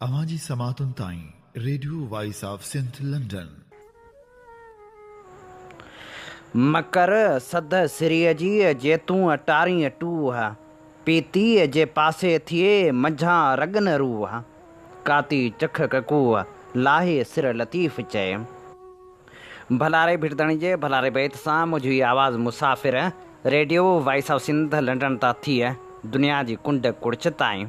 اوهان جي سماعتن تائين radio voice of Sindh London. مڪر سڌ سريء جي، جيتون ٽارين ٽوهه. پيتيء جي پاسي ٿئي، منجهان رڳن روح. ڪاتي چک ڪڪوهه، لاهي سر لطيف چئي. ڀلاري ڀٽ ڌڻي جي ڀلاري بيت سان منهنجو هي آواز مسافر، radio voice of Sindh London تان ٿي دنيا جي ڪنڊ ڪڙڇ تائين.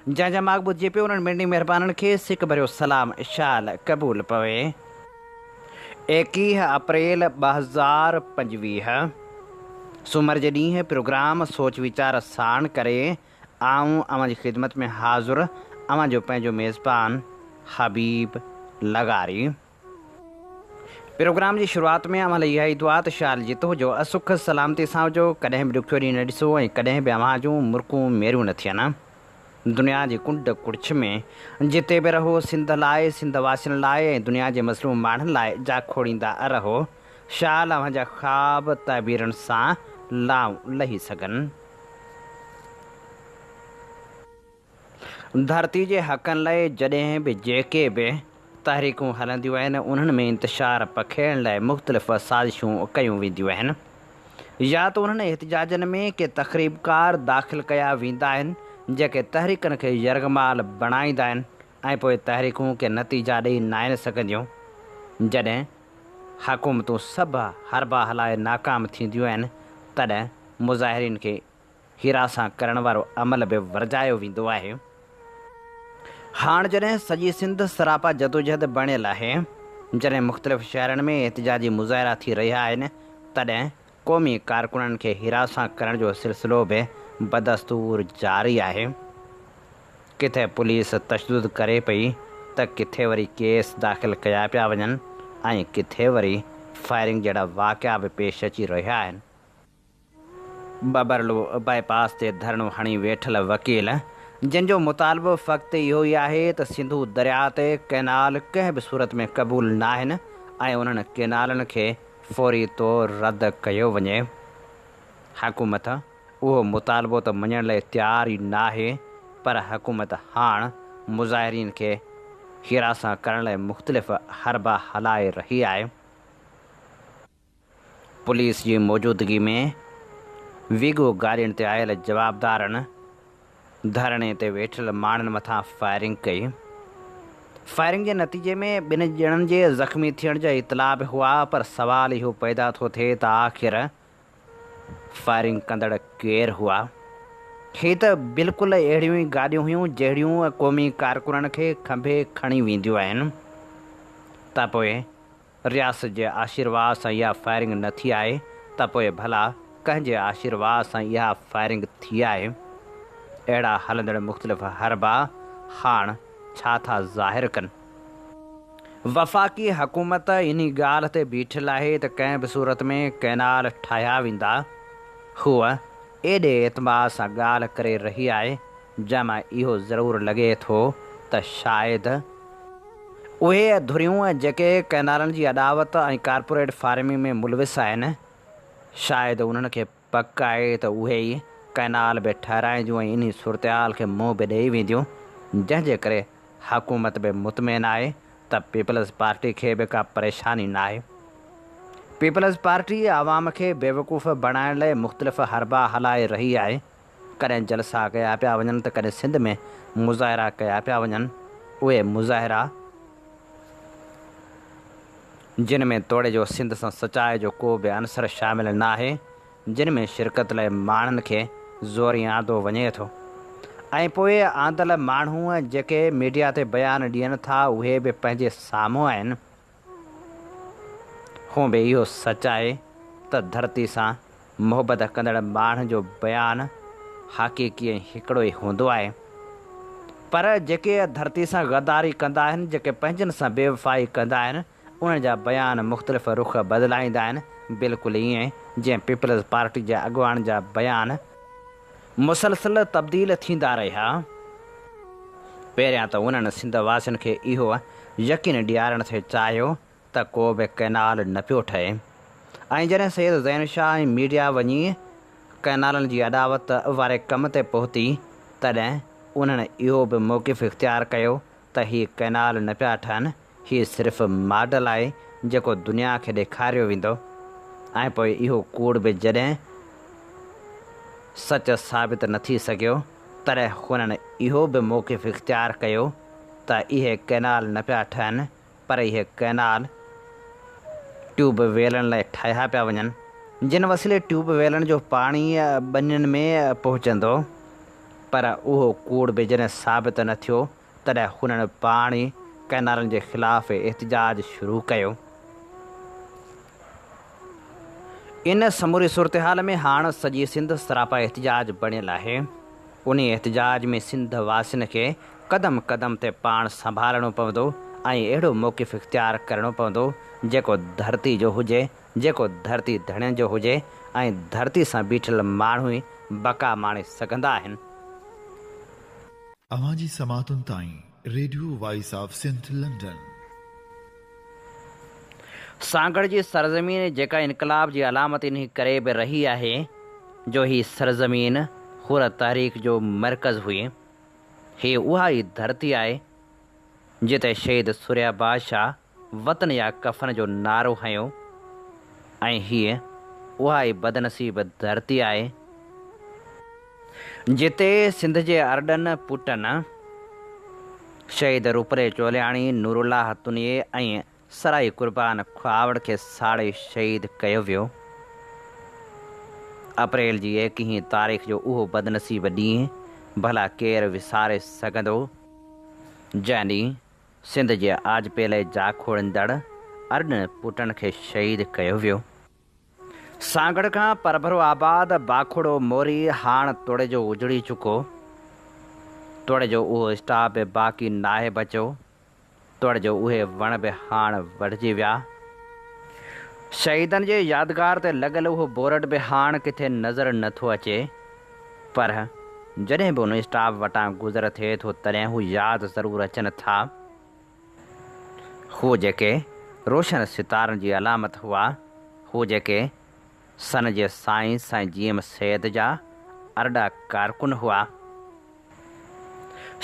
جنهن جا ماڳ ٻڌجي پيو انهن مڙني مهربانن کي سڪ ڀريو سلام شال قبول پوي. 21 اپريل 2025 سومر جي ڏينهن پروگرام سوچ ويچار ساڻ ڪري آئون اوهان جي خدمت ۾ حاضر اوهان جو پنهنجو ميزبان حبيب لغاري. پروگرام جي شروعات ۾ اوهان لاء اها ئي دعا ته شال جت هجو، سک سلامتي سان هجو، ڪڏهن به ڏکيو ڏينهن نه ڏسو ۽ ڪڏهن به اوهان جون مرڪون ميريون نه ٿين. دنيا جي ڪنڊ ڪڙڇ ۾ جتي به رهو سنڌ لاء، سنڌ واسين لاء ۽ دنيا جي مظلوم ماڻهن لاء جاکوڙيندا رهو. شال اوهان جا خواب تعبيرن سان لائون لهي سگهن. ڌرتي جي حقن لاء جڏهن به جيڪي به تحريڪون هلنديون آهن انهن ۾ انتشار پکيڙڻ لاء مختلف سازشون ڪيون وينديون آهن يا ته انهن احتجاجن ۾ ڪي تخريبڪار داخل ڪيا ويندا آهن جيڪي تحريڪن کي يرغمال بڻائيندا آهن ۽ پوء تحريڪون ڪي نتيجا ڏئي ناهن سگهنديون جڏهن حڪومتون سڀ حربا هلائي ناڪام ٿينديون آهن تڏهن مظاهرين کي هراسان ڪرڻ وارو عمل به ورجايو ويندو آهي. هاڻ جڏهن سڄي سنڌ سراپا جدوجهد بڻيل آهي، جڏهن مختلف شهرن ۾ احتجاجي مظاهرا ٿي رهيا آهن، تڏهن قومي ڪارڪنن کي هراسان ڪرڻ جو سلسلو به بدستور جاري آهي. ڪٿي پوليس تشدد ڪري پئي ته ڪٿي وري ڪيس داخل ڪيا پيا وڃن ۽ ڪٿي وري فائرنگ جهڙا واقعا به پيش اچي رهيا آهن. ٻٻرلو باء پاس تي ڌرڻو هڻي ويٺل وڪيل، جن جو مطالبو فقط اهو ئي آهي ته سنڌو درياء تي ڪئنال ڪنهن به صورت ۾ قبول ناهن ۽ انهن ڪئنالن کي فوري طور رد ڪيو وڃي. حڪومت اهو مطالبو ته مڃڻ لاء تيار ئي ناهي پر حڪومت هاڻ مظاهرين کي هراسان ڪرڻ لاء مختلف حربا هلائي رهي آهي. پوليس جي موجودگي ۾ ويگو گاڏين تي آيل جوابدارن ڌرڻي تي ويٺل ماڻهن مٿان فائرنگ ڪئي. فائرنگ جي نتيجي ۾ ٻن ڄڻن جي زخمي ٿيڻ جا اطلاع به هئا پر سوال اهو پيدا ٿو ٿئي ته آخر فائرنگ ڪندڙ ڪير هئا؟ هي ته بلڪل اهڙيون ئي گاڏيون هيون جهڙيون قومي ڪارڪنن کي کنڀي کڻي وينديون آهن ته پوء رياست جي آشيرواد سان اها فائرنگ نه ٿي آهي ته پوء ڀلا ڪنهن جي آشيرواد سان اها فائرنگ ٿي آهي؟ اهڙا هلندڙ مختلف حربا هاڻ ڇا ٿا ظاهر ڪن؟ وفاقي حڪومت انهي ڳالهه تي بيٺل آهي ته ڪنهن به صورت ۾ ڪئنال ٺاهيا ويندا. هوء ايڏي اعتماد سان ڳالهه ڪري رهي آهي جنهن مان اهو ضرور لڳي ٿو ته شايد اهي ڌريون جيڪي ڪئنالن جي اڏاوت ۽ ڪارپوريٽ فارمنگ ۾ ملوث آهن، شايد انهن کي پڪ آهي ته اهي ئي ڪئنال به ٺهرائينديون ۽ انهي صورتحال کي منهن به ڏئي وينديون، جنهن جي ڪري حڪومت به مطمئن آهي ته پيپلز پارٽي کي به ڪا پريشاني ناهي. پيپلز پارٽي عوام کي بيوقوف بڻائڻ لئه مختلف حربا هلائي رهي آهي. ڪڏهن جلسا ڪيا پيا وڃن ته ڪڏهن سنڌ ۾ مظاهرا ڪيا پيا وڃن، اهي مظاهرا جن ۾ توڙي جو سنڌ سان سچائي جو ڪو به عنصر شامل ناهي، جن ۾ شرڪت لاء ماڻهن کي زوري آندو وڃي ٿو ۽ پوء آندل ماڻهو جيڪي ميڊيا تي بيان ڏين ٿا اهي به پنهنجي سامهون آهن. هونء به اهو سچ آهي ته ڌرتي سان محبت ڪندڙ ماڻهن جو بيان حقيقي ۽ هڪڙو ئي هوندو آهي. پر جيڪي ڌرتي سان غداري ڪندا آهن، جيڪي پنهنجن سان بيوفائي ڪندا آهن، انهن جا بيان مختلف رخ بدلائيندا آهن، بلڪل ائين جيئن پيپلز پارٽي جي اڳواڻن جا بيان مسلسل تبديل ٿيندا رهيا. پهريان ته انهن سنڌ واسين کي اهو يقين ڏيارڻ ٿي چاهيو ته ڪو به ڪئنال نه پيو ٺهي ۽ جڏهن سيد زين شاهه ۽ ميڊيا وڃي ڪئنالن جي اڏاوت واري ڪم تي پهتي تڏهن انهن اهو به موقف اختيار ڪيو ته هي ڪئنال نه پيا ٺهن، هي صرف ماڊل آهي جيڪو دنيا کي ڏيکاريو ويندو ۽ پوء اهو ڪوڙ به جڏهن سچ ثابت نه ٿي سگهيو تڏهن هنن اهو به موقف اختيار ڪيو ته اهي ڪئنال نه پيا ٺهن پر اهي ڪئنال ٽيوب ويلن لاء ٺاهيا پيا وڃن جن وسيلي ٽيوب ويلن جو پاڻي ٻنين ۾ پهچندو پر اهو ڪوڙ به جڏهن ثابت نه ٿيو تڏهن هنن پاڻ ئي ڪئنالن جي خلاف احتجاج شروع ڪيو. ان سموري صورتحال ۾ هاڻ سڄي سنڌ سراپا احتجاج بڻيل آهي. انهي احتجاج ۾ سنڌ واسين کي قدم قدم تي پاڻ سنڀالڻو پوندو ۽ اهڙو موقف اختيار ڪرڻو پوندو جيڪو ڌرتي جو هجي، جيڪو ڌرتي ڌڻين جو هجي ۽ ڌرتي سان بيٺل ماڻهو ئي بقا ماڻي سگهندا آهن. اوهان جي سماعتن تائين radio voice of Sindh London. Sanghar جي سرزمين جيڪا انقلاب جي علامت انهي ڪري به رهي آهي جو هي سرزمين حر تحريڪ جو مرڪز هئي. هي اها ئي ڌرتي آهي جتي شهيد ثريا بادشاهه وطن يا ڪفن جو نعرو هنيو ۽ هيء اها ئي بدنصيب ڌرتي آهي جتي سنڌ جي ارڏن پٽن شهيد روپلي چولياڻي، نورالله تنيي ۽ سرائي قربان کهاوڙ کي ساڙي شهيد ڪيو ويو. اپريل جي ايڪيهين تاريخ جو اهو بدنصيب ڏينهن ڀلا ڪير وساري سگهندو، جنهن ڏينهن سنڌ جي آجپي لئه جاکوڙيندڙ ارڏن پٽن کي شهيد ڪيو ويو. سانگهڙ کان پرڀرو آباد باکوڙو موري هاڻ توڙي جو اجڙي چڪو، توڙي جو اهو اسٽاپ به باقي ناهي بچيو، توڙي جو اهي وڻ به هاڻ وڍجي ويا. شهيدن جي يادگار تي لڳل اهو بورڊ به هاڻ ڪٿي نظر نه ٿو اچي، پر جڏهن به ان اسٽاپ وٽان گذر ٿئي ٿو تڏهن هو ياد ضرور اچن ٿا. هو جيڪي روشن ستارن جي علامت هئا، هو جيڪي سن جي سائين سائين جي ايم سيد جا ارڏا ڪارڪن هئا.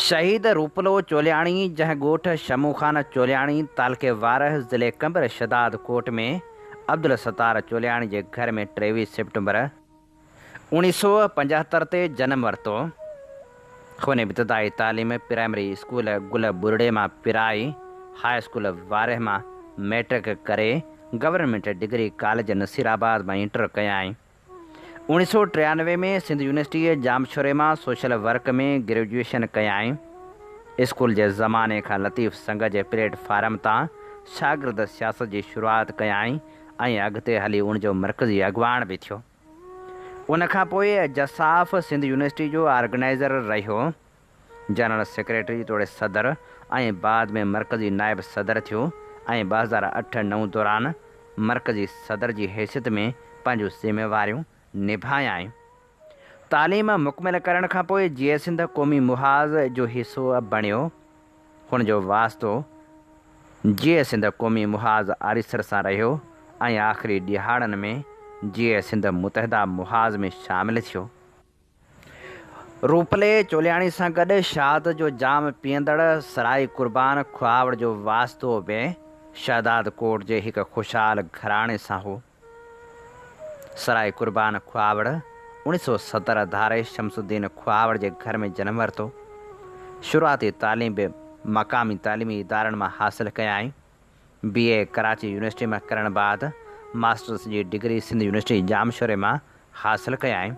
شهيد روپلو چولياڻي جنهن ڳوٺ شمو خان چولياڻي تعلقي وارهه ضلعي قمبر شهداد ڪوٽ ۾ عبدالستار چولياڻي جي گهر ۾ 23 سيپٽمبر اوڻيھ سو پنجاهتر تي جنم ورتو. هن ابتدائي تعليم پرائمري اسڪول گل ٻرڙي مان پرائي، هاء اسڪول وارهه مان مئٽرڪ ڪري گورنمينٽ ڊگري ڪاليج نصيرآباد مان انٽر ڪيائين. اوڻيھ سو 93 ۾ سنڌ يونيورسٽيء ڄامشوري مان سوشل ورڪ ۾ گريجوئيشن ڪيائين. اسڪول جي زماني کان لطيف سنگت جي پليٽ فارم تان شاگرد سياست جي شروعات ڪيائين ۽ اڳتي هلي ان جو مرڪزي اڳواڻ به ٿيو. ان کان پوء جساف سنڌ يونيورسٽي جو آرگنائيزر رهيو، جنرل سيڪريٽري توڙي صدر ۽ بعد ۾ مرڪزي نائب صدر ٿيو ۽ 2008 نو دوران مرڪزي صدر جي حيثيت ۾ پنهنجون ذميواريون نڀايائين. تعليم مڪمل ڪرڻ کان پوء جيئي سنڌ قومي محاذ جو حصو بڻيو. هن جو واسطو جيئي سنڌ قومي محاذ آريسر سان رهيو ۽ آخري ڏهاڙن ۾ جيئي سنڌ متحده محاذ ۾ شامل ٿيو. روپلي چولياڻي سان گڏ شهادت جو جام پيئندڙ سرائي قربان کهاوڙ جو واسطو به شهداد ڪوٽ جي هڪ خوشحال گهراڻي سان هو. سرائي قربان کهاوڙ اوڻيھ سو 70 ڌاري شمس الدين کهاوڙ جي گهر ۾ جنم ورتو. شروعاتي تعليم به مقامي تعليمي ادارن مان حاصل ڪيائين. بي اي ڪراچي يونيورسٽي مان ڪرڻ بعد ماسٽرس جي ڊگري سنڌ يونيورسٽي ڄامشوري مان حاصل ڪيائين.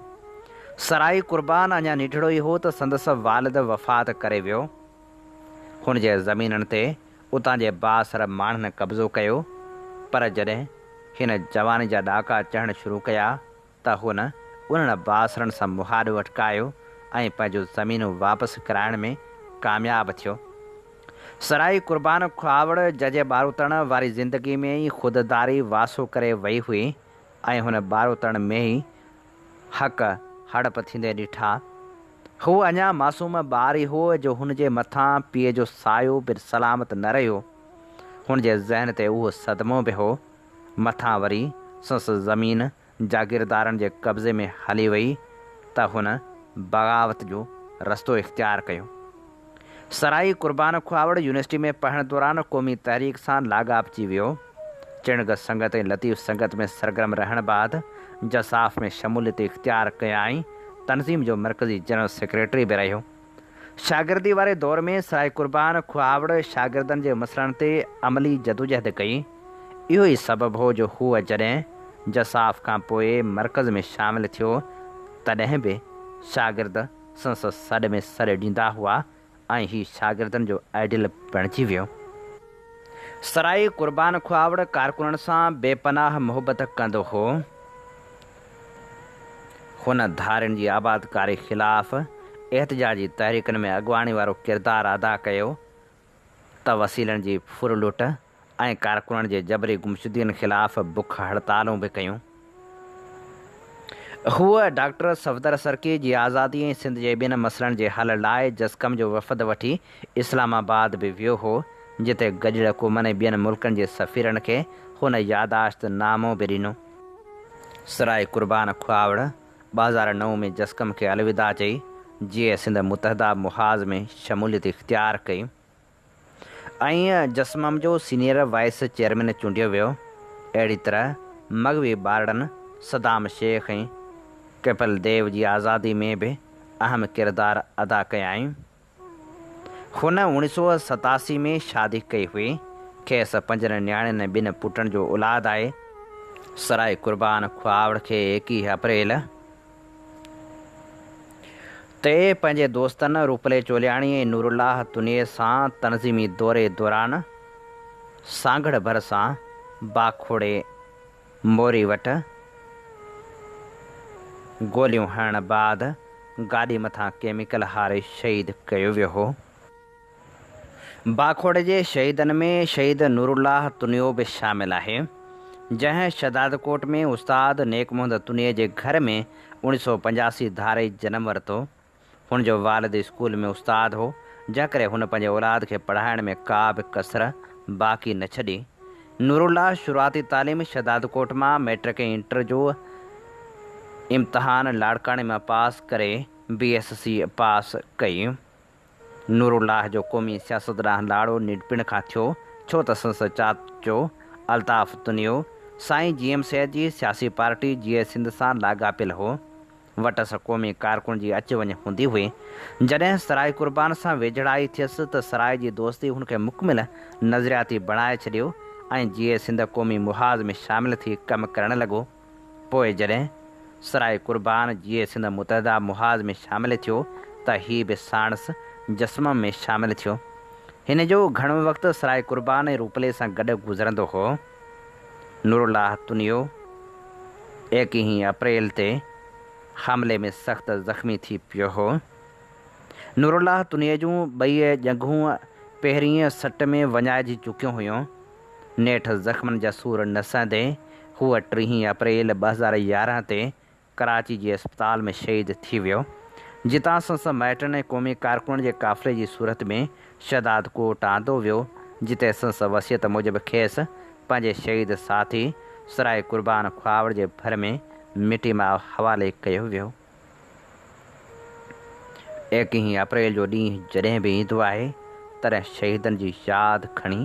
سرائي قربان اڃا ننڍڙو ئي هو ته سندس والد وفات ڪري ويو. هن جي زمينن تي اتان جي بااثر ماڻهن قبضو ڪيو، پر جڏهن هن جواني جا ڏاڪا چڙهڻ شروع ڪيا ته هن انهن بااثرن سان مهاڏو اٽڪايو ۽ پنهنجون زمينون واپس ڪرائڻ ۾ ڪامياب ٿيو. سرائي قربان کهاوڙ ججي ٻاروتڻ واري زندگي ۾ ئي خودداري واسو ڪري وئي هئي ۽ هن ٻاروتڻ ۾ ئي حق هڙپ ٿيندي ڏٺا. هو اڃا معصوم ٻار ئي هو جو هن جي مٿان پيء جو سايو به سلامت نه رهيو. هن جي ذهن تي اهو صدمو به هو. مٿان وري سندس زمين جاگيردارن جي قبضي ۾ هلي وئي ته هن بغاوت جو رستو اختيار ڪيو. سرائي قربان کهاوڙ يونيورسٽي ۾ پڙهڻ دوران قومي تحريڪ سان لاڳاپجي ويو. چڻگ سنگت ۽ لطيف سنگت ۾ سرگرم رهڻ بعد جساف ۾ شموليت اختيار ڪيائين، تنظيم جو مرڪزي جنرل سيڪريٽري به رهيو. شاگردي واري دور ۾ سرائي قربان کهاوڙ شاگردن جي مسئلن تي عملي جدوجهد ڪئي. اهو ئي سبب هو جو هو جڏهن جساف کان پوء مرڪز ۾ شامل ٿيو تڏهن به شاگرد سندس سڏ ۾ سڏ ڏيندا هئا ۽ هي شاگردن جو آئيڊيل بڻجي ويو. سرائي قربان کهاوڙ ڪارڪنن سان بي پناهه محبت ڪندو هو. هن ڌارين جي آبادڪاري خلاف احتجاجي تحريڪن ۾ اڳواڻي وارو ڪردار ادا ڪيو ته وسيلن جي ڦر لٽ ۽ ڪارڪنن جي جبري گمشدگين خلاف بک هڙتالون به ڪيون. هوء ڊاڪٽر صفدر سرڪي جي آزادي ۽ سنڌ جي ٻين مسئلن جي حل لاء جسقم جو وفد وٺي اسلام آباد به ويو هو، جتي گڏيل قومن ۽ ٻين ملڪن جي سفيرن کي هن ياداشت نامو به ڏنو. سرائي قربان کهاوڙ 2009 ۾ جسقم کي الوداع چئي جيئي سنڌ متحده محاذ ۾ شموليت اختيار ڪئي. ۽ جسمم جو سينيئر وائيس چيئرمين چونڊيو ويو. اهڙي طرح مغوي ٻارڙن صدام شيخ ۽ ڪپل ديو جي آزادي ۾ به اهم ڪردار ادا ڪيائين. هن 1987 ۾ شادي ڪئي هئي. کيس پنجن نياڻين ۽ ٻن پٽن جو اولاد آهي. سرائي قربان کهاوڙ کي 21 اپريل، تي پنهنجي دوستن روپلي چولياڻي ۽ نورالله تنيي سان تنظيمي دوري دوران سانگهڙ ڀرسان باکوڙي موري وٽ گوليون هڻڻ بعد گاڏي مٿان ڪيميڪل هاري شهيد ڪيو ويو هو. باکوڙي جي شهيدن ۾ شهيد نورالله تنيو به شامل آهي، جنهن شهدادڪوٽ ۾ استاد نيڪ محمد تنيي جي گهر ۾ 1985 ڌاري جنم ورتو. هن جو والد اسڪول ۾ استاد هو، جنهن ڪري هن پنهنجي اولاد کي پڙهائڻ ۾ ڪا به ڪسر باقي نه ڇڏي. نورالله شروعاتي تعليم شهدادڪوٽ مان مئٽرڪ ۽ انٽر جو امتحان لاڙڪاڻي مان پاس ڪري بي ايس سي پاس ڪئي. نورالله جو قومي سياست ڏانهن لاڙو ننڍپڻ کان ٿيو، ڇو ته سندس چاچو الطاف تنيو سائين جي ايم سيد جي سياسي پارٽي جيئي سنڌ سان لاڳاپيل هو. وٽس قومي ڪارڪن جي اچ وڃ هوندي هئي. جڏهن سرائي قربان سان ويجهڙائي ٿيس ته سرائي جي دوستي هن کي مڪمل نظرياتي بڻائي ڇڏيو ۽ جيئي سنڌ قومي محاذ ۾ شامل ٿي ڪم ڪرڻ لڳو. پوء جڏهن سرائي قربان جيئي سنڌ متحده محاذ ۾ شامل ٿيو ته هي به ساڻس جسمم ۾ شامل ٿيو. هن جو گهڻو وقت سرائي قربان ۽ روپلي سان گڏ گذرندو هو. نورالله تنيو ايڪيهين اپريل تي حملي ۾ سخت زخمي ٿي پيو هو. نورالله تنيي جون ٻئي ڄنگهون پهرينء سٽ ۾ وڃائجي چڪيون هيون. نيٺ زخمن جا سور نه سهندي هو ٽيهين اپريل 2011 تي ڪراچي جي اسپتال ۾ شهيد ٿي ويو، جتان سندس مائٽن ۽ قومي ڪارڪنن جي قافلي جي صورت ۾ شهدادڪوٽ آندو ويو، جتي سندس وصيت موجب کيس پنهنجي شهيد ساٿي سرائي قربان کهاوڙ جي ڀر ۾ مٽي ماء حوالي ڪيو ويو. ايڪيهين اپريل جو ڏينهن جڏهن به ايندو آهي، تڏهن شهيدن جي ياد کڻي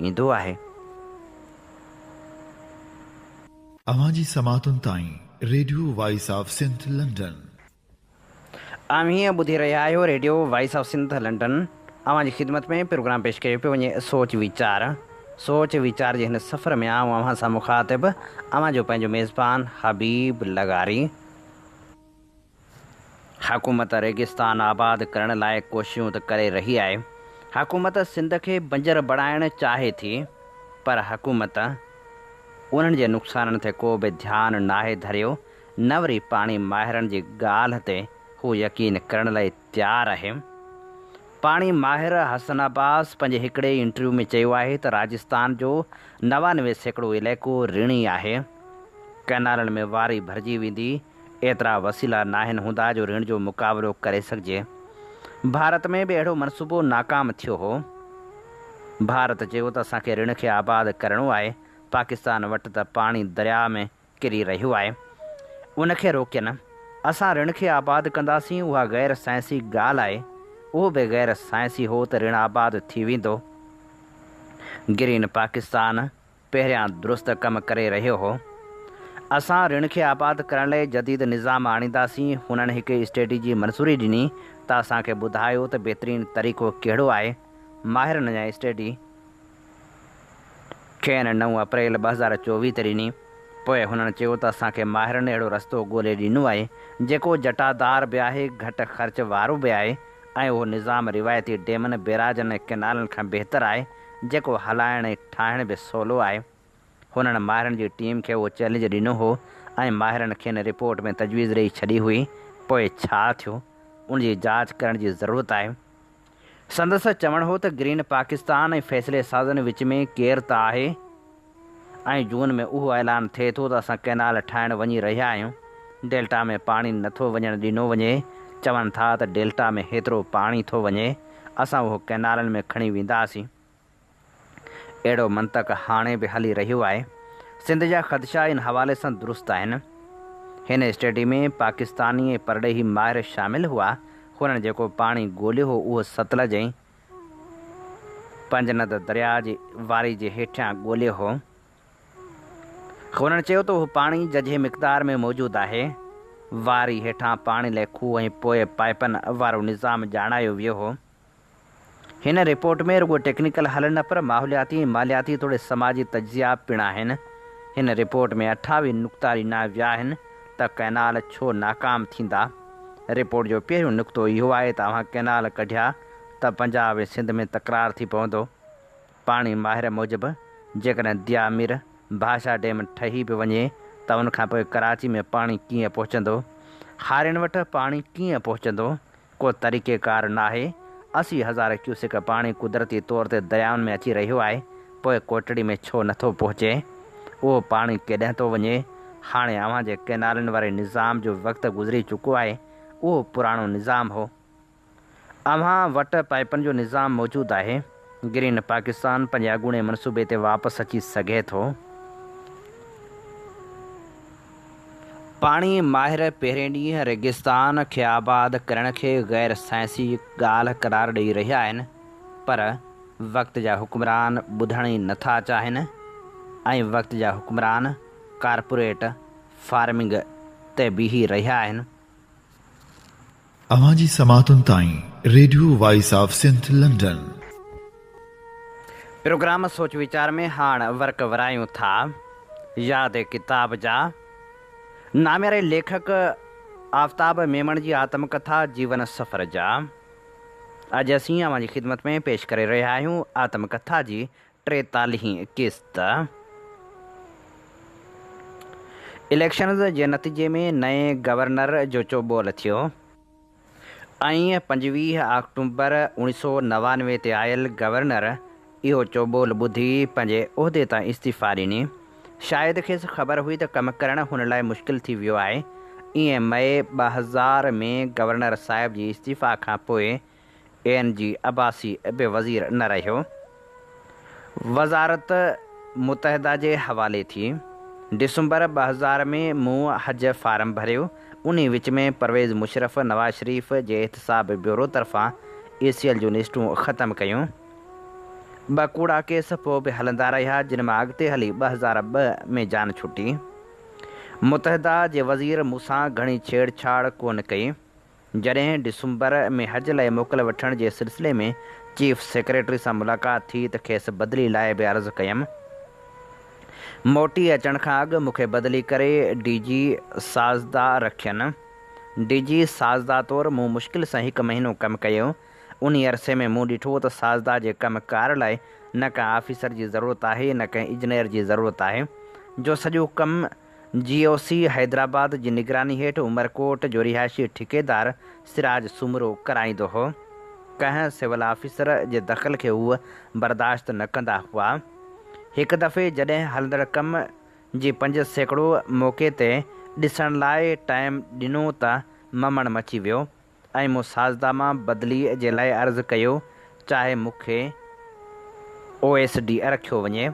ايندو آهي. اوهان جي سماعتن تائين radio voice of Sindh London. اوهين ٻڌي رهيا آهيو radio voice of Sindh London. اوهان جي خدمت ۾ پروگرام پيش ڪيو پيو وڃي سوچ ويچار. سوچ ويچار جي هن سفر ۾ آئون اوهان سان مخاطب اوهان جو پنهنجو ميزبان حبيب لغاري. حڪومت ريگستان آباد ڪرڻ لاء ڪوششون ته ڪري رهي آهي. حڪومت سنڌ کي بنجر بڻائڻ چاهي ٿي پر حڪومت انهن جي نقصانن تي ڪو به ڌيان ناهي ڌريو نه وري پاڻي ماهرن جي ڳالهه تي هو يقين ڪرڻ لاء تيار آهي. پاڻي ماهر حسن عباس پنهنجي هڪڙي انٽرويو ۾ چيو آهي ته راجستان جو 99% علائقو رڻي آهي. ڪئنالن ۾ واري ڀرجي ويندي، ايترا وسيلا ناهن هوندا جو رڻ جو مقابلو ڪري سگهجي. ڀارت ۾ به اهڙو منصوبو ناڪام ٿيو هو. ڀارت چيو ته اسان کي رڻ کي آباد ڪرڻو آهي، پاڪستان وٽ ته پاڻي درياء ۾ ڪري رهيو آهي، ان کي روڪين. اسان رڻ کي آباد ڪنداسين اها غير سائنسي ڳالهه آهي. اهو به غير سائنسي هو ته رڻ آباد ٿي ويندو. گرين پاڪستان پهريان درست ڪم ڪري رهيو هو. اسان رڻ کي آباد ڪرڻ لاء جديد نظام آڻينداسين. هنن هڪ اسٽڊي جي منظوري ڏني ته اسان کي ٻڌايو ته بهترين طريقو ڪهڙو آهي. ماهرن اها اسٽڊي کين نو اپريل 2024 تي ڏني. پوء هنن چيو ته اسان کي ماهرن اهڙو رستو ڳولي ڏنو آهي، جيڪو جٽادار به آهي، گهٽ خرچ وارو به آهي ۽ اهو نظام روايتي ڊيمن، بيراجن ۽ ڪئنالن کان بهتر آهي، جيڪو هلائڻ ۽ ٺاهڻ به سولو آهي. هنن ماهرن جي ٽيم کي اهو چئلينج ڏنو هو ۽ ماهرن کين رپورٽ ۾ تجويز ڏئي ڇڏي هئي. پوء ڇا ٿيو؟ ان جي جاچ ڪرڻ جي ضرورت آهي. سندس چوڻ هو ته گرين پاڪستان ۽ فيصلي سازن وچ ۾ ڪير ته آهي ۽ جون ۾ اهو اعلان ٿئي ٿو ته اسان ڪئنال ٺاهڻ وڃي رهيا آهيون، ڊيلٽا ۾ پاڻي نه ٿو وڃڻ ڏنو وڃي، چون ٿا ته ڊيلٽا ۾ هيترو پاڻي ٿو وڃي، اسان اهو ڪئنالن ۾ کڻي وينداسين. اهڙو منطق هاڻي به هلي رهيو آهي. سنڌ جا خدشا ان حوالي سان درست آهن. هن اسٽڊي ۾ پاڪستاني ۽ پرڏيهي ماهر شامل هئا. هنن جيڪو پاڻي ڳوليو هو اهو ستلج ۽ پنجند درياء جي واري جي هيٺيان ڳوليو هو. هنن چيو ته اهو پاڻي ججهي مقدار ۾ موجود آهي. واري هيٺان پاڻي لاء کوهه ۽ پوء پائپن وارو نظام ڄاڻايو ويو هو. هن رپورٽ ۾ رڳو ٽيڪنيڪل حل نه پر ماحولياتي ۽ مالياتي توڙي سماجي تجزيا پڻ آهن. هن رپورٽ ۾ 28 نقطا ڏنا ويا آهن ته ڪئنال ڇو ناڪام ٿيندا. رپورٽ جو پهريون نقطو اهو آهي ته اوهان ڪئنال ڪڍيا ته پنجاب ۽ سنڌ ۾ تڪرار ٿي پوندو. پاڻي ماهر موجب جيڪڏهن ديامير ڀاشا ڊيم ٺهي به وڃي ته ان کانپوء ڪراچي ۾ پاڻي ڪيئن پهچندو؟ هارين وٽ پاڻي ڪيئن پهچندو؟ ڪو طريقيڪار ناهي، 80,000 ڪيوسڪ پاڻي قدرتي طور تي دريائن ۾ اچي رهيو آهي، پوء ڪوٽڙي ۾ ڇو نٿو پهچي؟ اهو پاڻي ڪيڏانهن ٿو وڃي؟ هاڻي اوهان جي ڪئنالن واري نظام جو وقت گذري چڪو آهي، اهو پراڻو نظام هو. اوهان وٽ پائپن جو نظام موجود آهي، گرين پاڪستان پنهنجي اڳوڻي منصوبي تي واپس اچي سگهي ٿو. پاڻي ماهر پهرين ڏينهن ريگستان کي آباد ڪرڻ کي غير سائنسي ڳالهه قرار ڏئي رهيا آهن پر وقت جا حڪمران ٻڌڻ ئي نٿا چاهين ۽ وقت جا حڪمران ڪارپوريٽ فارمنگ تي بيهي رهيا آهن. اوهان جي سماعتن تائين radio voice of Sindh London. Programme سوچ ويچار ۾ هاڻ ورق ورايون ٿا ياد ڪتاب جا نامياري ليکڪ آفتاب ميمڻ جي آتم ڪٿا جيون سفر جا اڄ اسين اوهان جي خدمت ۾ پيش ڪري رهيا آهيون آتم ڪٿا جي ٽيتاليهين قسط. اليڪشنز جي نتيجي ۾ نئين گورنر جو چوٻول ٿيو ۽ 25 آڪٽومبر 1999 تي آيل گورنر اهو چوٻول ٻڌي پنهنجي عهدي تان استعيفا ڏني. شايد کيس خبر هئي ته ڪم ڪرڻ هن لاء مشڪل ٿي ويو آهي. ائين مئي 2000 ۾ گورنر صاحب جي استعيفا کان پوء اين جي عباسي به وزير نه رهيو. وزارت متحده جي حوالي ٿي. ڊسمبر 2000 ۾ مون حج فارم ڀريو. انهي وچ ۾ پرويز مشرف نواز شريف جي احتساب بيورو طرفان اي سي ايل جون لسٽون ختم ڪيون. ٻه ڪوڙا ڪيس پوء به هلندا رهيا جن مان اڳتي هلي 2002 ۾ جان ڇٽي. متحده جي وزير مون سان گهڻي ڇيڙ ڇاڙ ڪونه ڪئي. جڏهن ڊسمبر ۾ حج لاء موڪل وٺڻ جي سلسلي ۾ چيف سيڪريٽري سان ملاقات ٿي ته کيس بدلي لاء به عرض ڪيم. موٽي اچڻ کان اڳ مون کي بدلي ڪري ڊي جي سازدا رکين. ڊي جي سازدا طور مون مشڪل سان هڪ مهينو ڪم ڪيو. انهي عرصي ۾ مون ڏٺو ته سازدا جي ڪم ڪار لاء نه ڪنهن آفيسر جي ضرورت آهي نه ڪنهن اجنير جي ضرورت آهي جو سڄو ڪم جي او سي حيدرآباد جي نگراني هيٺ عمرڪوٽ جو رهائشي ٺيڪيدار سراج سومرو ڪرائيندو هو. ڪنهن سول آفيسر جي دخل کي هو برداشت نه ڪندا هئا. هڪ دفعي جڏهن هلندڙ ڪم جي 5% موقعي تي ڏسڻ لاء ٽائيم ڏنو ته ممڻ مچي ويو. ۽ مون سازدا مان بدلي جي لاء عرض ڪيو چاهي مون کي او ايس ڊي رکيو وڃي.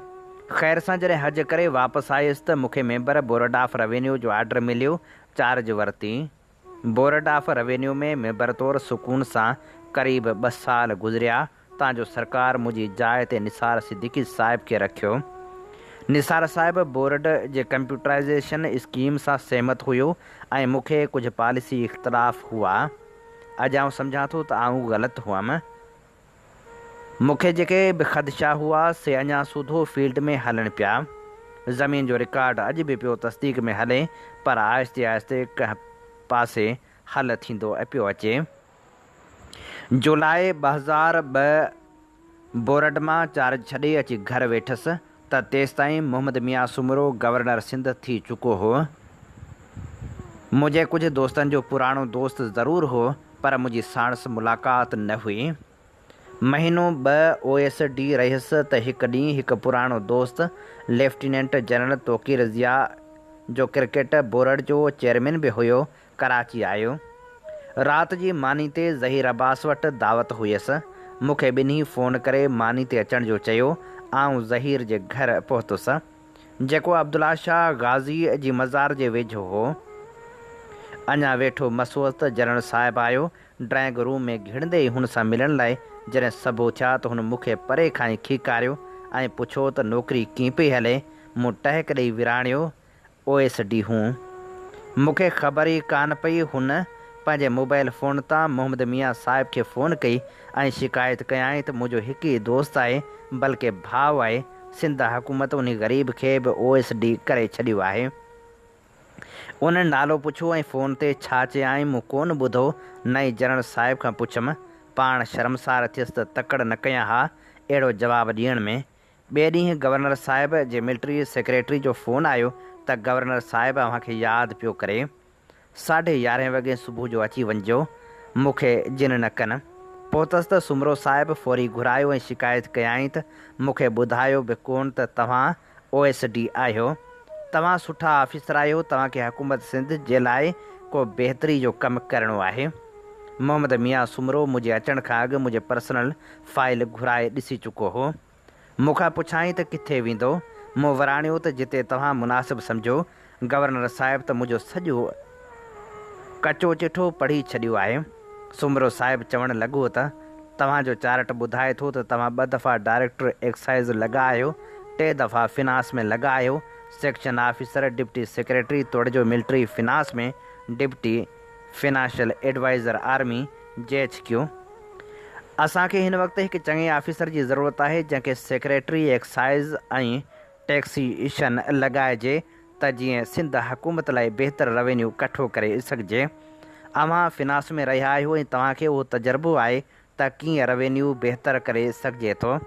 خير سان جڏهن حج ڪري واپس آيس ته مون کي ميمبر بورڊ آف روينيو جو آرڊر مليو چارج ورتي. بورڊ آف روينيو ۾ ميمبر طور سڪون سان قريب ٻه سال گذريا تان جو سرڪار منهنجي جاء تي نثار صديقي صاحب کي رکيو. نثار صاحب بورڊ جي ڪمپيوٽرائيزيشن اسڪيم سان سهمت هيو ۽ مون کي ڪجهه پاليسي اختلاف هئا. اڄ آئون سمجهان ٿو ته آئون غلط هئم. مون کي جيڪي به خدشا هئا سي اڃا سوڌو فيلڊ ۾ هلن پيا. زمين جو رڪارڊ اڄ به پيو تصديق ۾ هلي پر آهستي آهستي ڪنهن پاسي حل ٿيندو پيو اچي. جولاء 2002 بورڊ مان چارج ڇڏي اچي گهر ويٺس ته تيستائين محمد ميان سومرو گورنر سنڌ ٿي چڪو هو. منهنجي ڪجهه دوستن جو پراڻو دوست ضرور هو پر منهنجي ساڻس ملاقات نه هئي. مهينو ٻه او ايس ڊي رهيس ته هڪ ڏينهن هڪ پراڻو دوست ليفٽيننٽ جنرل توقير ضياء جو ڪرڪيٽ بورڊ جو چيئرمين به هيو ڪراچي آيو. رات جي ماني تي ظهير عباس وٽ دعوت هيس. مون کي ٻنهي فون ڪري ماني تي اچڻ جو چيو. آئون ظهير جي گهر پهتس. جيڪو عبدالله شاهه غازيء جي مزار جي ويجهو هو. اڃا ويٺو مس هوس ته جنرل صاحب آيو. ڊرائنگ روم ۾ گهڙندي ئي هن سان ملڻ لاء جڏهن سڀ اٿيا ته هن مون کي پري کان ئي کيڪاريو ۽ پڇيو ته نوڪري ڪيئن پئي هلي؟ مون ٽهڪ ڏئي وراڻيو او ايس ڊي هون. مون کي خبر ئي ڪانه پئي هن پنهنجي موبائل فون تان محمد ميان صاحب کي فون ڪئي ۽ شڪايت ڪيائين ته منهنجو هڪ ئي دوست آهي بلڪه ڀاء آهي سنڌ حڪومت انهي غريب کي به او ايس ڊي ڪري ڇڏيو آهي. ان نالو پڇيو ۽ فون تي ڇا چيائين مون ڪونه ٻڌو نه ئي جنرل صاحب کان پڇيم پاڻ شرمسار ٿيس ته تڪڙ نه ڪيان ها اهڙو جواب ڏيڻ ۾. ٻئي ڏينهن گورنر صاحب جي ملٽري سيڪريٽري جو فون آيو ته گورنر صاحب اوهان کي ياد پيو ڪري. ساڍي يارهين وڳي صبح جو اچي وڃجو. مون کي جن نه ڪن. پهتس ته سومرو صاحب فوري گهرايو ۽ شڪايت ڪيائين ته مون کي ٻڌايو به ڪونه ته توهان او ايس ڊي آهيو. توهان سٺا آفيسر آهيو، توهان کي حڪومت سنڌ جي لاء ڪو بهتري جو ڪم ڪرڻو آهي. محمد ميان سومرو منهنجي اچڻ کان اڳ منهنجي پرسنل فائيل گهرائي ڏسي چڪو هو. مون کان پڇيائين ته ڪٿي ويندو؟ مون وراڻيو ته جتي توهان مناسب سمجهو. گورنر صاحب ته منهنجو سڄو ڪچو چٺو پڙهي ڇڏيو آهي. سومرو صاحب چوڻ لڳو ته توهان جو چارٽ ٻڌائي ٿو ته توهان ٻه دفعا ڊائريڪٽر ايڪسائيز لڳا آهيو، ٽي دفعا فنانس ۾ لڳا آهيو، سيڪشن آفيسر، ڊپٽي سيڪريٽري توڙي جو military finance ۾ deputy financial adviser army, G H Q. اسان کي هن وقت هڪ چڱي آفيسر جي ضرورت آهي جنهن کي سيڪريٽري ايڪسائيز ۽ ٽيڪسيشن لڳائجي ته جيئن سنڌ حڪومت لاء بهتر روينيو ڪٺو ڪري سگهجي. اوهان فنانس ۾ رهيا آهيو ۽ توهان کي اهو تجربو آهي ته ڪيئن روينيو بهتر ڪري سگهجي ٿو.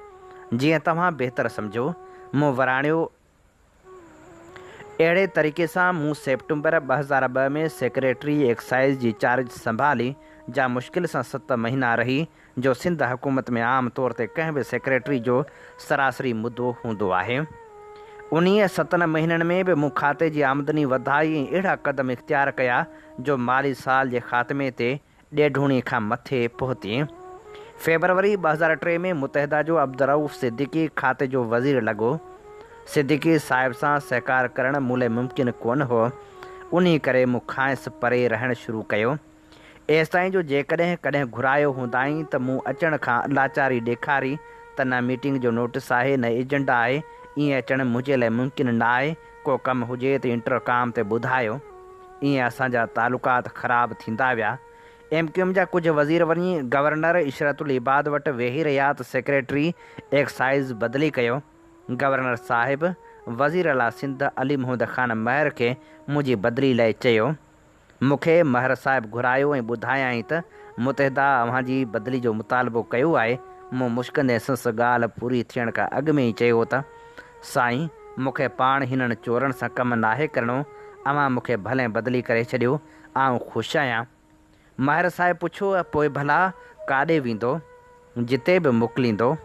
جيئن توهان بهتر سمجهو. مون وراڻيو. اهڙي طريقي سان مون سيپٽمبر 2002 ۾ سيڪريٽري ايڪسائيز جي چارج سنڀالي، جا مشڪل سان ست مهينا رهي، جو سنڌ حڪومت ۾ عام طور تي ڪنهن به سيڪريٽري جو سراسري مدو هوندو آهي. انهيء ستن مهينن ۾ به مون کاتي جي آمدني وڌائي ۽ اهڙا قدم اختيار ڪيا جو مالي سال جي خاتمي تي ڏيڍوڻي کان مٿي پهتي. فيبروري 2003 ۾ متحده جو عبدالرئوف صديقي کاتي جو وزير لڳو. صديقي صاحب سان سهڪار ڪرڻ مون لئه ممڪن ڪونه هو، انهي ڪري مون کانئس پري رهڻ شروع ڪيو. ايستائين جو جيڪڏهن ڪڏهن گهرايو هوندائين ته مون اچڻ کان لاچاري ڏيکاري ته نه ميٽنگ جو نوٽس آهي نه ايجنڊا آهي، ائين اچڻ منهنجي لئه ممڪن نه آهي، ڪو ڪم هجي ته انٽرڪام تي ٻڌايو. ائين اسان جا تعلقات خراب ٿيندا ويا. ايم ڪيو ايم جا ڪجهه وزير وڃي گورنر عشرت العباد وٽ ويهي رهيا ته سيڪريٽري ايڪسائيز بدلي ڪيو. گورنر صاحب وزير اعليٰ سنڌ علي محمد خان مهر کي منهنجي بدلي لاء چيو. مون کي مهر صاحب گهرايو ۽ ٻڌايائين ته متحده اوهان جي بدلي جو مطالبو ڪيو آهي. مون مشڪندي سنس ڳالهه پوري ٿيڻ کان اڳ ۾ ئي چيو ته سائين مون کي پاڻ هنن چورن سان ڪم ناهي ڪرڻو، اوهان مون کي ڀلين بدلي ڪري ڇڏيو، آئون خوش آهيان. ماهر صاحب پڇيو، پوء ڀلا ڪاڏي ويندو؟ جتي به موڪليندو.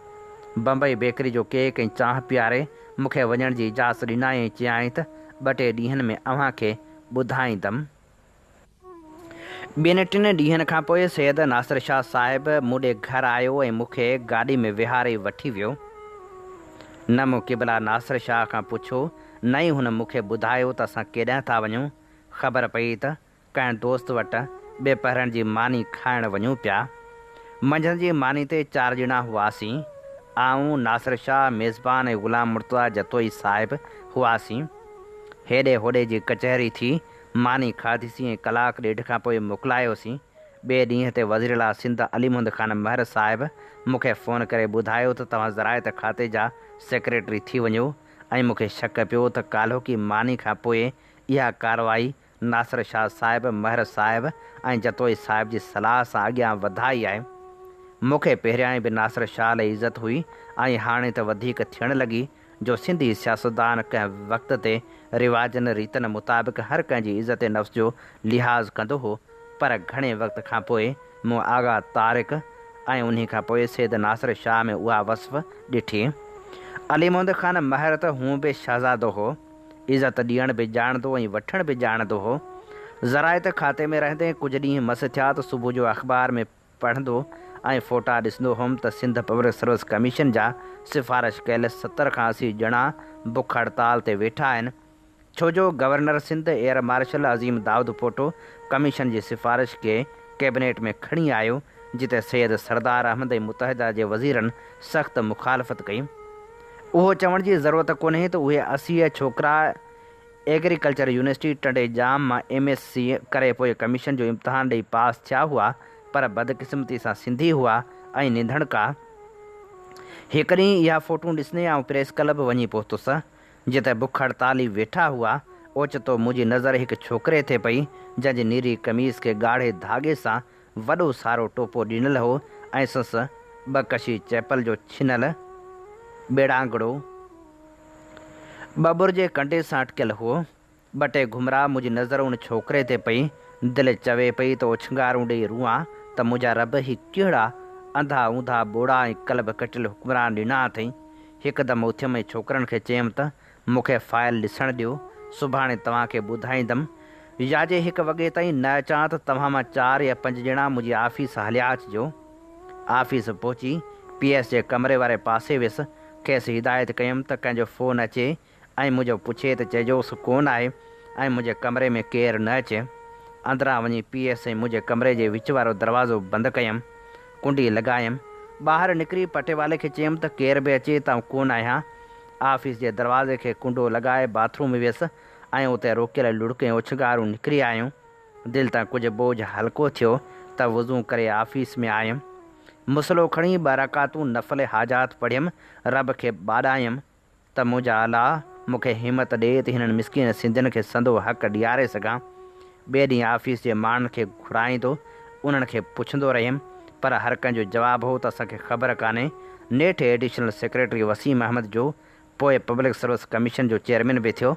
بمبئي بيڪري جو ڪيڪ ۽ چانهه پياري مون کي وڃڻ جي اجازت ڏنائين ۽ چيائين ته ٻه ٽي ڏينهن ۾ اوهان کي ٻڌائيندم. ٻن ٽن ڏينهن کان پوء سيد ناصر شاهه صاحب مون ڏي گهر آيو ۽ مون کي گاڏي ۾ ويهاري وٺي ويو. نه مون قبلا ناصر شاهه کان پڇيو، نه ئي هن مون کي ٻڌايو ته اسان ڪيڏانهن ٿا وڃون. خبر پئي ته ڪنهن دوست وٽ ٻيپهرن جي ماني کائڻ وڃون پيا. منجهند جي ماني تي چار ڄڻا هئاسين. آئون، ناصر شاهه، ميزبان ۽ غلام مرتضيٰ جتوئي صاحب هئاسين. هيڏي هوڏي جي ڪچهري ٿي، ماني کاڌيسين ۽ ڪلاڪ ڏيڍ کان پوء موڪلايوسين. ٻئي ڏينهن تي وزيراعليٰ سنڌ علي محمد خان مهر صاحب مون کي فون ڪري ٻڌايو ته توهان زراعت کاتي جا سيڪريٽري ٿي وڃو ۽ مون کي شڪ پيو ته ڪالهوڪي ماني کان پوء اها ڪارروائي ناصر شاهه صاحب، مهر صاحب ۽ جتوئي صاحب جي صلاح سان اڳيان وڌائي آهي. مون کي پهريائين به ناصر شاهه لاء عزت هئي ۽ هاڻي ته وڌيڪ ٿيڻ لڳي جو سنڌي سياستدان ڪنهن وقت تي رواجن ريتن مطابق هر ڪنهن جي عزت نفس جو لحاظ ڪندو هو پر گهڻي وقت کان پوء مون آغا طارق ۽ انهي کان پوء سيد ناصر شاهه ۾ اها وصف ڏٺي. علي محمد خان مهر ته هونء به شهزادو هو. عزت ڏيڻ به ڄاڻندو ۽ وٺڻ به ڄاڻندو هو. زراعت کاتي ۾ رهندي ڪجهه ڏينهن مس ٿيا ته صبح جو اخبار ۾ پڙهندو ۽ فوٽا ڏسندو هوم ته سنڌ پبلڪ سروس ڪميشن جا سفارش ڪيل 70 کان 80 ڄڻا بک هڙتال تي ويٺا آهن ڇو جو governor Sindh air marshal Azeem Daud Poto commission جي سفارش کي ڪيبنيٽ ۾ کڻي آيو جتي سيد سردار احمد ۽ متحده جي وزيرن سخت مخالفت ڪئي. اهو چوڻ جي ضرورت ڪونهي ته اهي 80 ڇوڪرا ايگريڪلچر يونيورسٽي ٽنڊي ڄام مان ايم ايس سي ڪري پوء ڪميشن جو امتحان ڏئي پاس ٿيا هئا پر بدقسمتي سان سنڌي هئا ۽ ننڌڻڪا. هڪ ڏينهن اها فوٽون ڏسندي آئون پريس ڪلب وڃي پهتس جتي بک هڙتالي ويٺا هئا. اوچتو منهنجي نظر هڪ ڇوڪري تي پئي جنهن جي نيري قميص کي ڳاڙهي ڌاڳي سان وڏو سارو ٽوپو ڏنل هو ۽ سنس ٻه ڪشي چئپل جو ڇنل ٻيڙانگڙو ٻٻر جي ڪنڊي سان اٽڪيل هو. ٻه ٽي گهمرا منهنجي نظر ان ڇوڪري تي پئي. دل چوي پئي ته اوڇنگارون ڏيئي روئان ته منهنجا رب هي ڪهڙا انڌا اونڌا ٻوڙا ۽ قلب ڪٽيل حڪمران ڏنا اٿئي. هڪدم اٿيم ۽ ڇوڪرن کي چيم ته مون کي فائل ڏسڻ ڏيو، سڀاڻي توهان کي ٻڌائيندم. يا جي هڪ وڳي تائين نه اچان ته توهان مان چار يا پنج ڄڻا منهنجي آفيس هليا اچجو. آفيس پهچي پي ايس جي ڪمري واري پاسي ويس، کيس هدايت ڪيم ته ڪنهن جو فون اچي ۽ منهنجو پڇي ته چئجوس ڪونه آهي ۽ منهنجي ڪمري ۾ ڪير نه اچي. اندران وڃي پي ايس ۽ منهنجي ڪمري جي وچ وارو دروازو بند ڪيم. ڪنڊي لڳايم. ٻاهر نڪري پٽيوالي کي چيم ته ڪير به اچي ته آئون ڪونه آهيان. آفيس جي دروازي کي ڪنڊو لڳائي باٿ روم ويس ۽ اتي روڪيل لڙڪ ۽ اوڇنگارون نڪري آيون. دل تان ڪجهه بوجهه هلڪو ٿيو ته وضو ڪري آفيس ۾ آيم. مصلو کڻي ٻه رڪعتون نفل حاجات پڙهيم، رب کي ٻاڏايم ته منهنجا الله مون کي همت ڏي ته هنن مسڪين سنڌين کي سندو حق ڏياري سگهان. ٻئي ڏينهن آفيس جي ماڻهن کي گهرائيندو انهن کي پڇندو رهيم پر هر ڪنهن جو جواب هو ته اسان کي خبر ڪانهي. نيٺ ايڊيشنل سيڪريٽري وسيم احمد جو پوء پبلڪ سروس ڪميشن جو چيئرمين به ٿيو،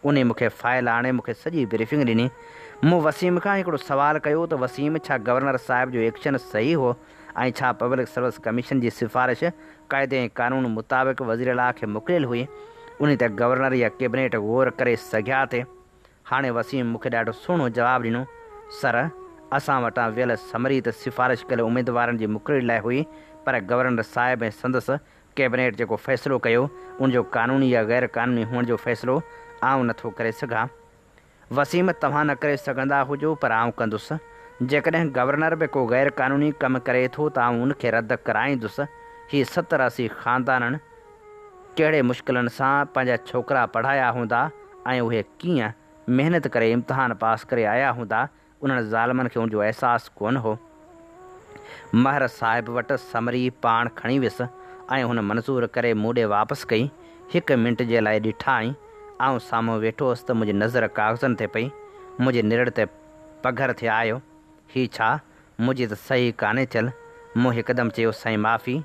انهي مون کي فائل آڻي مون کي سڄي بريفنگ ڏني. مون وسيم کان هڪڙو سوال ڪيو ته وسيم ڇا گورنر صاحب جو ايڪشن صحيح هو ۽ ڇا پبلڪ سروس ڪميشن جي سفارش قاعدي ۽ قانون مطابق وزيراعليٰ کي موڪليل هئي، انهي تي گورنر يا ڪيبنيٽ غور ڪري سگهيا ٿي؟ هاڻي وسيم مون کي ڏاڍو سهڻو جواب ڏنو، سر، اسان وٽان ويل سمري ته سفارش ڪيل اميدوارن جي مقرري لاء هئي، پر گورنر صاحب ۽ سندس ڪيبنيٽ جيڪو فيصلو ڪيو، ان جو قانوني يا غير قانوني هئڻ جو فيصلو آئون نه ٿو ڪري سگهان. وسيم، توهان نه ڪري سگهندا هجو، پر آئون ڪندس. جيڪڏهن گورنر به ڪو غير قانوني ڪم ڪري ٿو ته آئون ان کي رد ڪرائيندس. هي 70 80 خاندانن ڪهڙي مشڪلن سان پنهنجا ڇوڪرا پڙهايا هوندا ۽ اهي ڪيئن محنت ڪري امتحان پاس ڪري آيا هوندا، انهن ظالمن کي ان جو احساس ڪونه هو. مهر صاحب وٽ سمري پاڻ کڻي ويس ۽ هن منظور ڪري مون ڏي واپس ڪئي. هڪ منٽ جي لاء ڏٺائين. آئون سامهون ويٺو هوس ته منهنجي نظر ڪاغذن تي پئي. منهنجي نرڙ تي پگهر ٿي آيو. هي ڇا؟ منهنجي ته صحيح ڪانهي ٿيل. مون هڪدم چيو، سائين معافي.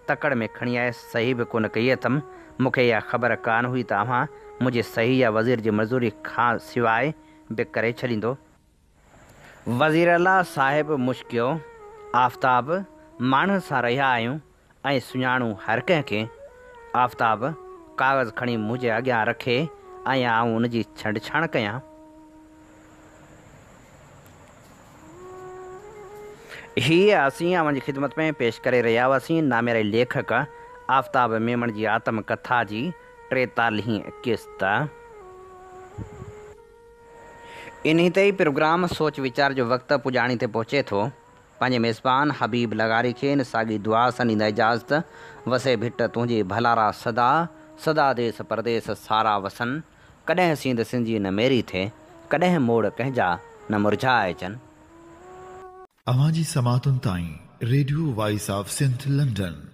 تڪڙ ۾ کڻي آيس، صحيح به ڪونه ڪئي اٿم. مون کي اها خبر ڪانه هئي ته اوهان منهنجي صحيح يا وزير جي منظوري کان سواء به ڪري ڇڏيندو. وزيراعليٰ صاحب مشڪيو، آفتاب، ماڻهن سان رهيا آهيون ۽ سڃاڻون هر ڪنهن کي. آفتاب ڪاغذ کڻي منهنجي اڳيان رکي ۽ آئون ان جي ڇنڊڇاڻ ڪيان. هيء اسين اوهان جي خدمت ۾ پيش ڪري رهيا هئاسين نامياري ليکڪ آفتاب ميمڻ جي آتم ڪٿا جي ٽيتاليهين قسط. انهي تي ئي پروگرام سوچ ويچار جو وقت پڄاڻي تي پهچي ٿو. پنهنجي ميزبان حبيب لغاري کي ان ساڳي دعا سان ڏيندا اجازت، وسي ڀٽ تنهنجي ڀلارا سدا، سدا ديس پرديس سارا وسن، ڪڏهن سينڌ سنجي نه ميري ٿئي، ڪڏهن موڙ ڪنهن جا نه مرجهائجن. اوهان جي سماعتن تائين radio voice of Sindh London.